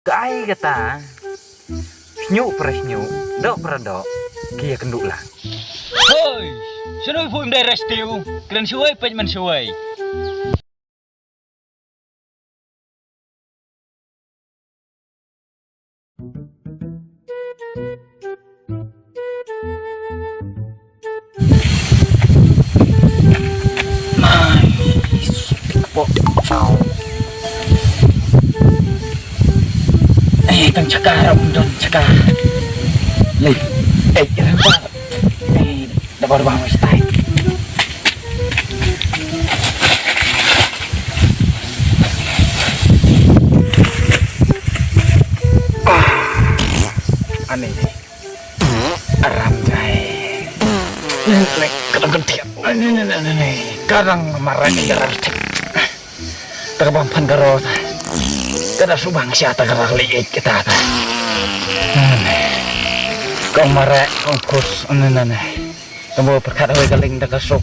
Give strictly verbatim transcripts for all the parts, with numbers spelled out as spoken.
Ka ai kata, shñiuh para shñiuh, doh para doh, ki ïa kynduh lang. Hoi, shano phi ym dei rest you, kren shawei peit man shawei. Mai, kepok. Eh, tang chaka ram don chaka. Lei, eh, ram ba. Eh, da ba ba mesti. Ah, aneh. Aram jai. Lek, ka dang kyntiat. Ni, ni, ni, ni, ni. Ka dang mareh, ka dang kyntiat. Ta ka bam phan ka ro ta. Ka da su bang sha ta ka rak lei eit kita ta. Kong mareh, kong pus, ni, ni, ni. Ka mo pyrkhat hoi ka ling da ka suk.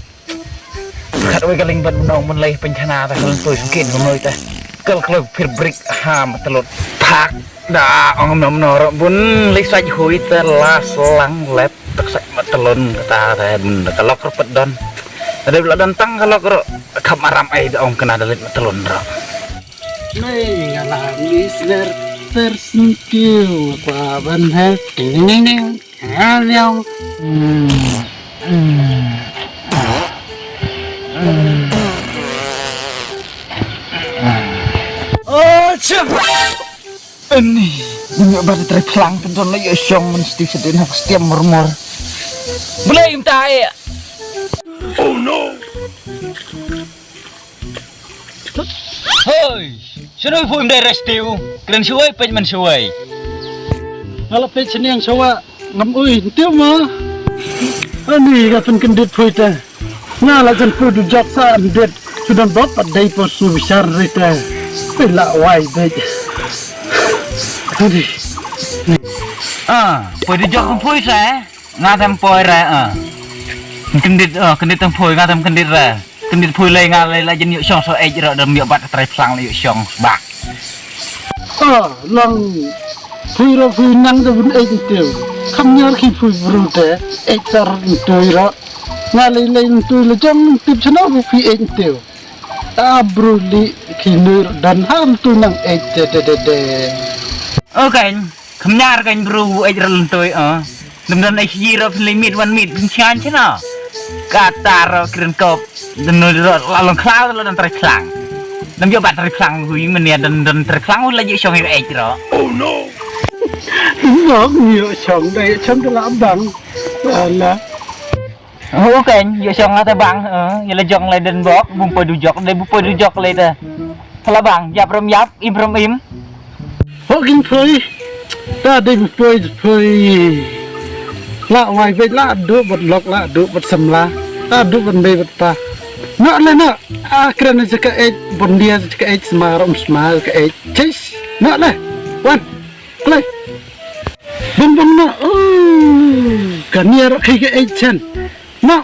Khat wei ka ling ban nong mun lei pynkhana ta kal tui sngkin kumno ta. Kal kloi phir brik ha matlut. Phak da ong nom no ro bun lei sait hui ta la slang let tak sait matlun kata ta bun ka lok ro pet don. Ada bila don tang ka lok ro khap maram ai da ong kena da let matlun ro. Nei nga la ni sner ter sngkiu kwa ban he. Ting, ting, ting, ting. Ani, ni ba da trai phlang pynton la ïa shong man sti sedin hak stiam murmur. Blei mta e. Oh no. Hoi, shano phi ym dei rest you, kren shawei peit man shawei. Nga la peit shaniang shawa ngam ui ntiu ma. Ani nga pynkyndit phui te. Nga la jan pui du jok sa ndit. Sudan bok pat dei por su bishar rite. Pila wai dei. Ani. Ah, pui du jok phui sa eh. Nga them poi ra ah. Kyndit ah, kyndit them poi nga them kyndit ra. Kyndit poi lei nga lei la jin yu shong so ej ro dem yu bat trai phlang yu shong ba. Ah, lang pui ro pui nang de bun ej tiu. Kham nyar ki pui bru te ej sar tiu ro. Nga lei lei tiu le jong tip chano pui ej tiu. Ta bru li ki nur dan ham tu nang ej de de de de. Okay. Khmnyar kan bru ej rel ntoi ah. Dum don ej yi ro phin mit wan mit phin chan chna. Kata ro kren kop. Dum no ro la long khlaw la don trai khlang. Dum yo bat trai khlang hui menia don don trai khlang hui la yu shong ej ro. Oh no. Ngok yu shong dai shong la bang. Ala. Ho keng, ïa shong nga te bang, eh, ïa la jong lai den bok, bum poi du jok, dei bum poi du jok lai te. Phala bang, yap ram yap, im ram im. Ho king poi, ta dei bum poi du poi. La wai bej la du bad lok la du bad samla, la du bad bei bad pa. Nok le nok, a kren jaka ej, bondia jaka ej, sma ram sma jaka ej. Chis, nok le, wan. Klai. Bang bang na. Oh, kania rak kai ka ej chen. Na.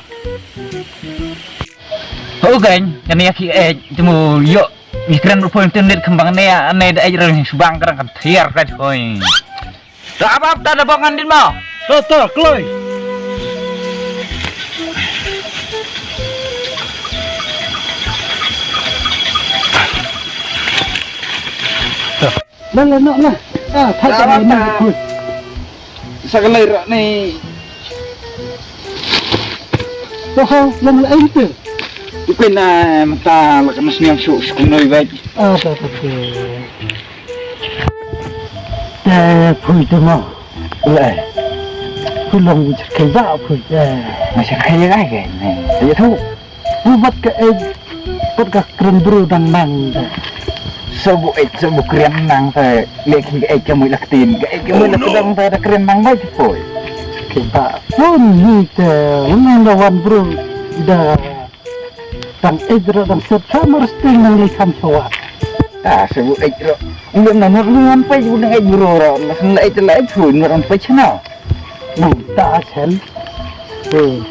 Ho gain, kania ki ej temu yo. Ni kren rupo internet kembang ne, ane da ej rang subang kerang kan tiar kan hoi. Da apa ta da bang andin ma. Ta ta klai. Lah lah nak lah. Ah, tak tak nak. Sa ka lai rak ni. Wah, yang lain tu. Ipin na mata la ka mas niang su su noi bai. Ah, tak tak. Te phui tu ma. Lai. Phui long wi kai ba phui. Masih kai gai gai ni. Ya tu. Pu bat ka ej, bat ka kren bru dang nang te. Sabu ej, sabu kren nang te, lek hi ka ej ka mui lak tin, ka ej ka mui lak dang te, da kren nang bai te poi. Ke ba, pun hi te, unang da wan bru, da, dang ej ro, dang set, sa mar sting dang li kam sawa. Ah, sabu ej ro, ulem na not lu wan pai, ulem ej bru ro, na sen la ej, la ej pun, wan pai chna. Nang ta chen, eh,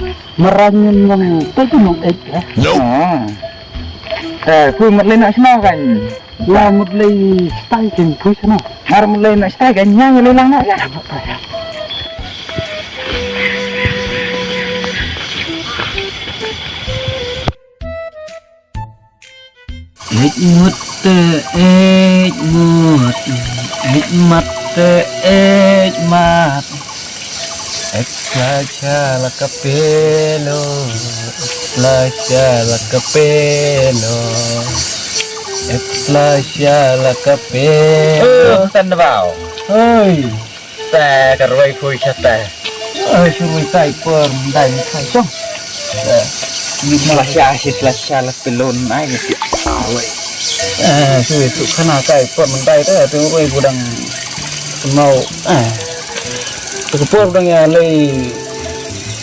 Maran ngan nang tu tu nong ek eh. Ah. Eh, pui mat lei nak sna kan. Nga mut lei stai kin pui sana. Ngar mut lei na stai kan nyang lei lang na ya. Ek mut te ek mut, ek mat te ek mat. Ek slasha la kapelo, ek slasha la kapelo, ek slasha la kapelo. Oh, san da bau. Oi. Te ka rwai phui sha te. Oi, shu rwai kai por, dai kai song. Te. Ni slasha, si slasha la pelon ai ni si. Oi. Eh, shu tu khana kai por, dai te, tu rwai budang mau. Eh. Tu por dang ya lei.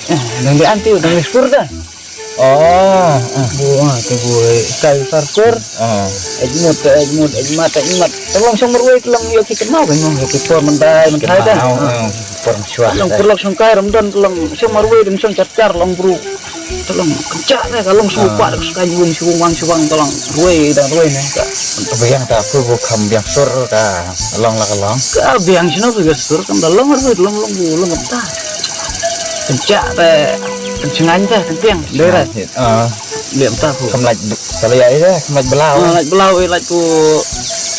Eh, dang di anti, dang di spur dah. Oh, ah. Bu, ah, te bu, eh, kai sar sar. Ah. Ek mut, ek mut, ek mat, ek mat. Tolong shong marwei, tolong yo ki kenal, tolong yo ki por mandai, mandai dah. Kenal, ah, por mshuah. Tolong dah. Perlok shong kai ramdon, tolong shong marwei, dan shong char char, tolong bru. Tolong kencak dah, kalong shong pa, dah suka nyuwung, shong wang, shong wang, tolong rwei, dan rwei ne. Ka biang ta, aku bu kam biang sur ka, long la ka long. Ka biang shino, ka sur, kam da long, rwei, long, long, bu, long, kam ta. Kencak te, kencang te, kentiang, dera. Ah. Liam ta ku. Kam lait b-, kam lait ai te, kam lait belau. Ah, lait belau, eh, lait ku.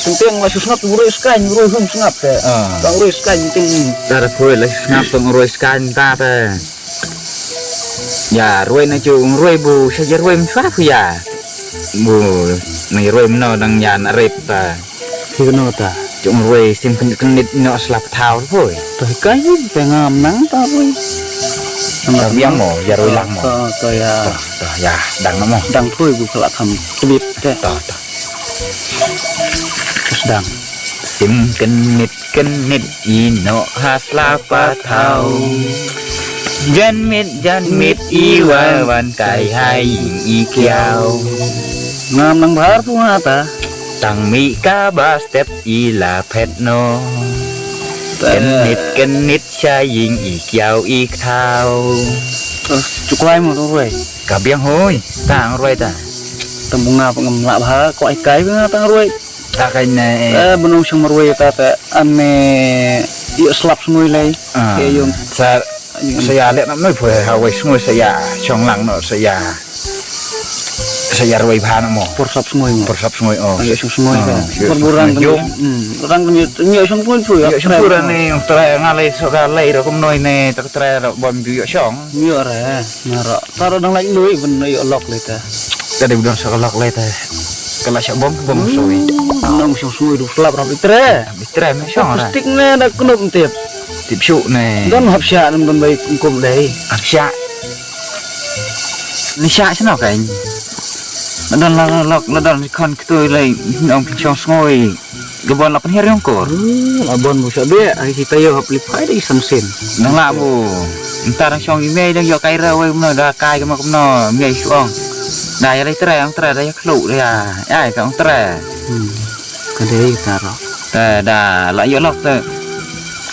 Kentiang lait shu sngap, nguroi skai, nguroi hum sngap te. Ah. Bang nguroi skai, kentiang. Ta da poi lait shu sngap, bang nguroi skai, ta te. Ya, roi na ju, nguroi bu, sa ja roi mswa ku ya. Bu, na roi mno dang ya na rep ta. Hi kano ta? Jong roi sim khnit khnit noh slap thaw poi. To hi kai hi, pe ngam nang ta poi. Ka biang mo, ya roi lang mo. To, to ya. To, to ya, dang mo. Dang poi bu kala kham kbit te. To, to. Terus dang. Sim khnit khnit i noh ha slap thaw. Jan mit, jan mit i wa wan kai hai i kiaw. Ngam nang bhar pu nga ta. Tang mi ka ba step i la phet no. Ken nit, ken nit sha ying i kiaw i khaw. Terus cuklai mo tu ruai. Ka biang hoi, tang ruai ta. Tang bunga pengam la bha, ko ai kai bunga tang ruai. Ta kai ne. Eh, benung shong marwei ta ta, ane, io slap semui lai. Ah. Ke yung. Sa, saya lek nam noi pwe, hawai semui saya, shong lang no saya. Saya ruai bha no mo. Por slap semui mo. Por slap semui, oh. Io shong semui ta. Por burang kan. Hmm, orang kan io, io shong semui pwe. Io shong semui ni, trai ngalai so ka lai ro kum noi ne, tak trai ro bom io shong. Io re, ngaro. Taro dang lai lui, ben io lok lai ta. Ka dei u don sa ka lok lai ta. Ka la sha bom, bom soi. Nong shong soi du slap rap itre. Itre me shong ra. Stick ne da knup tip. Tip shu ne. Don hap sha nem don bai kum dei. Hap sha. Ni sha sno kan. La don la lok, la don kon ktui lai nong shong sngoi. Gabon la pynhiar yong kor. Hmm, la bon bu sha be, ai kita yo hap lip hai dei san sen. Nang la bu. Ntar nang shong i mei dang yo kai ra wei mno da kai kama kumno mei shuong. Da ya lai tre ang tre da ya kluk da ya. Ai ka ang tre. Hmm. Ka dei ka ro. Da da la yo lok te.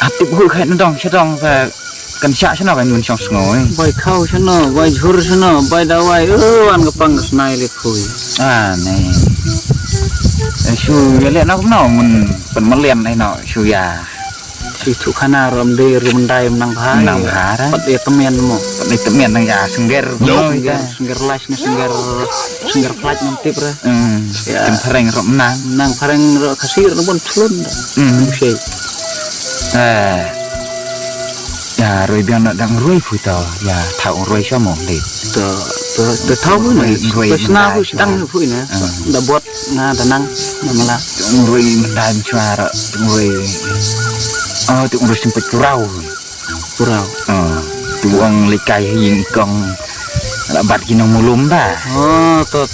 Hap tip hu khai na dong sha dong ka. Kan shah shano kan mun shong sngo eh. Bai khau shano, bai jhur shano, bai dawai, eh, wan ka pang ka snai le phui. Ah, ne. Eh, shu ya le nok no mun pen melian eh no, shu ya. Shu thu khana rom de rum dai menang bhai. Menang bhai, eh. Pat de temen mo. Pat de temen nang ya sengger. Sengger, sengger lais ne sengger, sengger plaj nang tip re. Hmm. Ya. Kan phareng rom menang. Nang phareng ro kasir ne bon thlun. Hmm. Shu. Eh. Ya, roi biang na dang roi phui to. Ya, thau roi sha mo le. To, to, to thau phui na. Roi, roi. To sna phui, dang phui na. Ah. Da bot na da nang na mala. Roi mendan chuara, roi. Oh, tu roi simpet purau. Purau. Ah, tu ang lekai ying ikong. La bat ki nong mulum ba. Oh, to.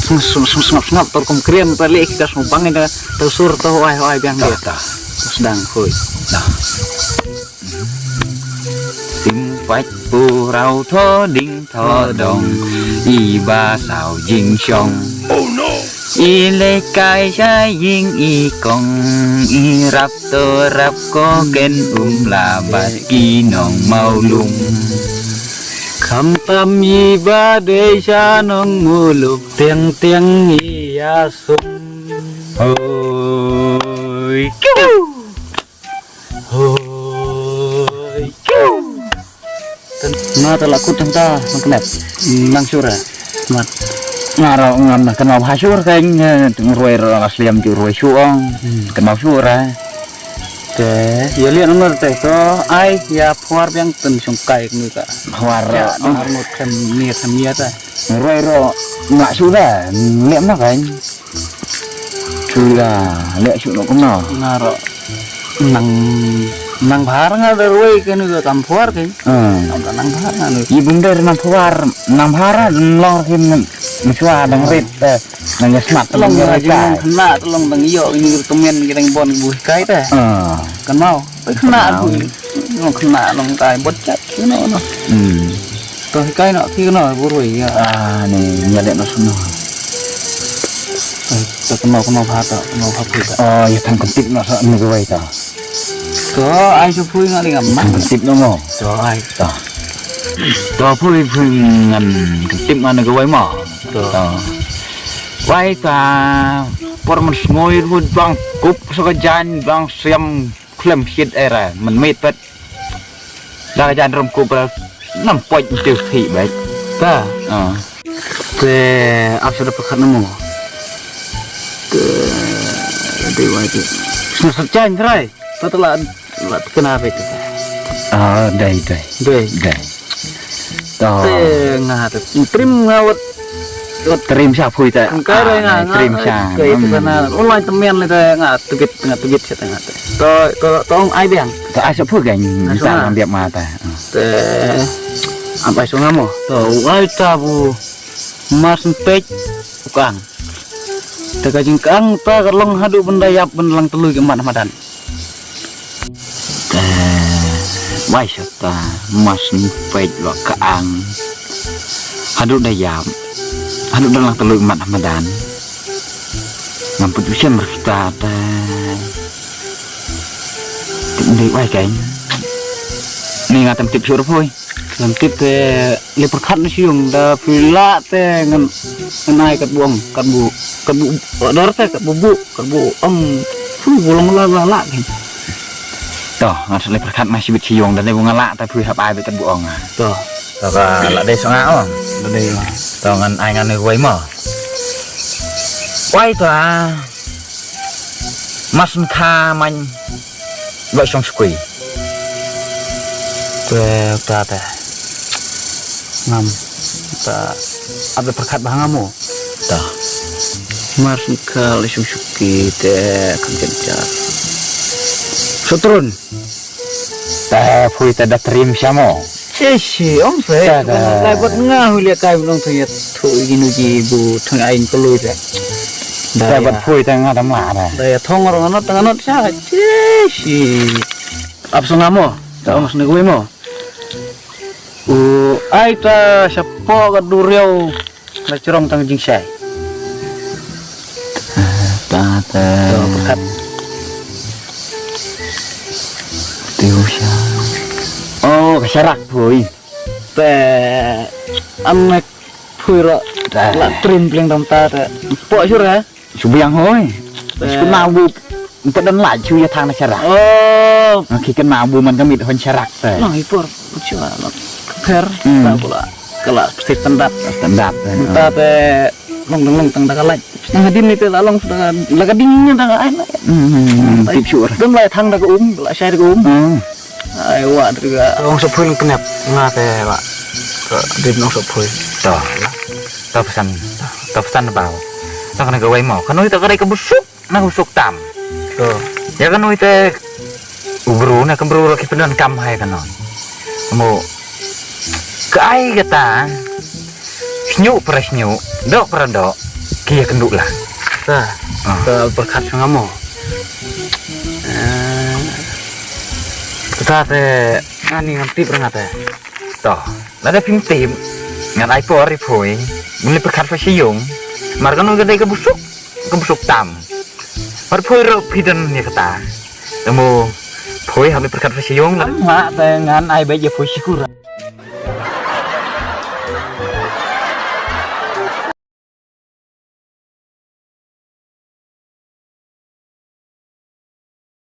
Sngap sngap sngap to kum krian ta le ki kas mo bang da. To sur to wai wai biang dia. To. Sedang phui. Sim pait purau tho ding tho dong. I ba saw jing shong. Oh no. I le kai sha ying i kong. I rap to rap ko ken um la bat ki nong maw lum. Kham tam i ba dei sha nong mulum. Tiang tiang i ya sum. Hoi kiu. Hoi kiu. Nga ta la kut tang ta, nang knep. Nang sure. Mat. Nga ro ngam na kynmaw bha sure kan, eh, tang roi ro la sliam ju roi shu ong. Hmm. Kynmaw sure. Te, ya lian umar te to, ai, ya phuar biang tun shong kai knu ta. Phuar ro. Ya, nang armut khlem niat khlem niat ta. Roi ro, nga sure, liam na kan. Sure, liam shu no kumno. Nga ro. Nang, nang bhar nga da roi knu ta kam phuar kan. Hmm. Nang bhar nga nu. Ibung der nang phuar, nang bhar, nang lor kim nang sua dang rit, eh. Nang ïa smat, nang ïa roi. Long khynnah, long dang ïoh ini temen ki dang bun buh kai te. Ah. Kan mau. Khynnah buh. Long khynnah long kai bot chat kino no. Hmm. To kai no kino buh roi ïa. Ah, ni ïa leh no suno. To kino kino bha to, kino bha phi to. Oh, ïa thang kentip no sa ni kawai to. To ai su phui nga ding am. Thang kentip no mo. To ai. To. To phui phui ngan kentip ngan ni kawai mo. To. Wai ta por man sngoi ruh bang kup sa ka jan bang siam khlem khit era man mit pet. Da ka jan rum kup ra nam poj tu phi bai. Ta. Ah. Te ap sa da pyrkhat namo. Te dei wai te. Sngewsih jan trai. Pat la la kena pet. Ah, dei dei. Dei. Dei. To. Te nga te trim nga wat. Trim sha phui te. Engkai re nga trim sha. Kai te sana. Online temen le te nga tugit nga tugit sha te nga te. To to to ong ai biang. To ai sha phui kan. Sa nang biak ma te. Te am ai sha nga mo. To ai ta bu mas pet ukang. Te ka jingkang ta ka long haduh benda yap benda lang telu ki mat madan. Te wai sha ta mas ni peit lo ka ang. Haduh da yap. Haduh da lang telu mat madan. Ngam put usiam rita ta. Tip dei wai kain. Ni nga tam tip syur phui. Ngam tip te le pyrkhat na siung da phi lah te ngan ngan ai kat buang kat bu kat bu order te kat bu bu kat bu ong phi bu long la la la kan. To ngan sele pyrkhat na sibit siung da ne bu ngan lah te phi hap ai kat bu ong. To. To ka la dei sanga ong. La dei ma. To ngan ai ngan ne wai ma. Wai to a. Mas kha man. Ba shong skui. Te ta te. Ngam ta ada perkat ba ngamo. Ta. Mar sukal shong shuki te kan kencar. Sotrun. Ta phui ta da trim shamo. Che shi om se. Lai bat nga hu le kai nong thung ya thu inu ji bu thung ain ko lui te. Ta bat phui ta nga da ma da. Da ya thong rong anot tang anot sha. Che shi. Ap sngamo, ta ong sngewgui mo. U ai ta shapoh ka duriaw la chrong tang jingshai. Ta ta. To pyrkhat. Tiu sha. Oh, ka sharak phui. Te anek phui ro. La trim pleng dam ta te. Poh sure. Shu biang hoi. Shu kena bu. Untuk dan laju ya thang na sharak. Oh. Ki kena bu man kami hon sharak te. Nang ipor. Shu la. Pher. Ta pula. Kala pasti standar. Standar. Ta te long long tang da kalai. Tang hadin ni te la long la ka ding ni da ai. Hmm. Tip sure. Dum lai thang da ka um, la shai da ka um. Hmm. Ai wa da ka. Ong sophui nang kenep. Nga te wa. Ka dip nong sophui. To. To pesan. To pesan bau. To kena ka wai mau. Kanu ita ka dai ka busuk. Na ka busuk tam. To. Ya kanu ita. U bru na ka bru ro ki penan kam hai kanu. Mo. Ka ai kata. Snyu para snyu. Dok para dok. Ki ya kendu lah. Ta. Ka perkat sangamo. Kata te ngani ngam tip ranga te. To, lada phim tip ngan ai por ri phui. Ngin li pyrkhat pha shiyung. Mar kano ka dei ka busuk. Ka busuk tam. Mar phui ro phi don ni kata. Tamo phui hap li pyrkhat pha shiyung. Am ha te ngan ai beit ya phui shikura.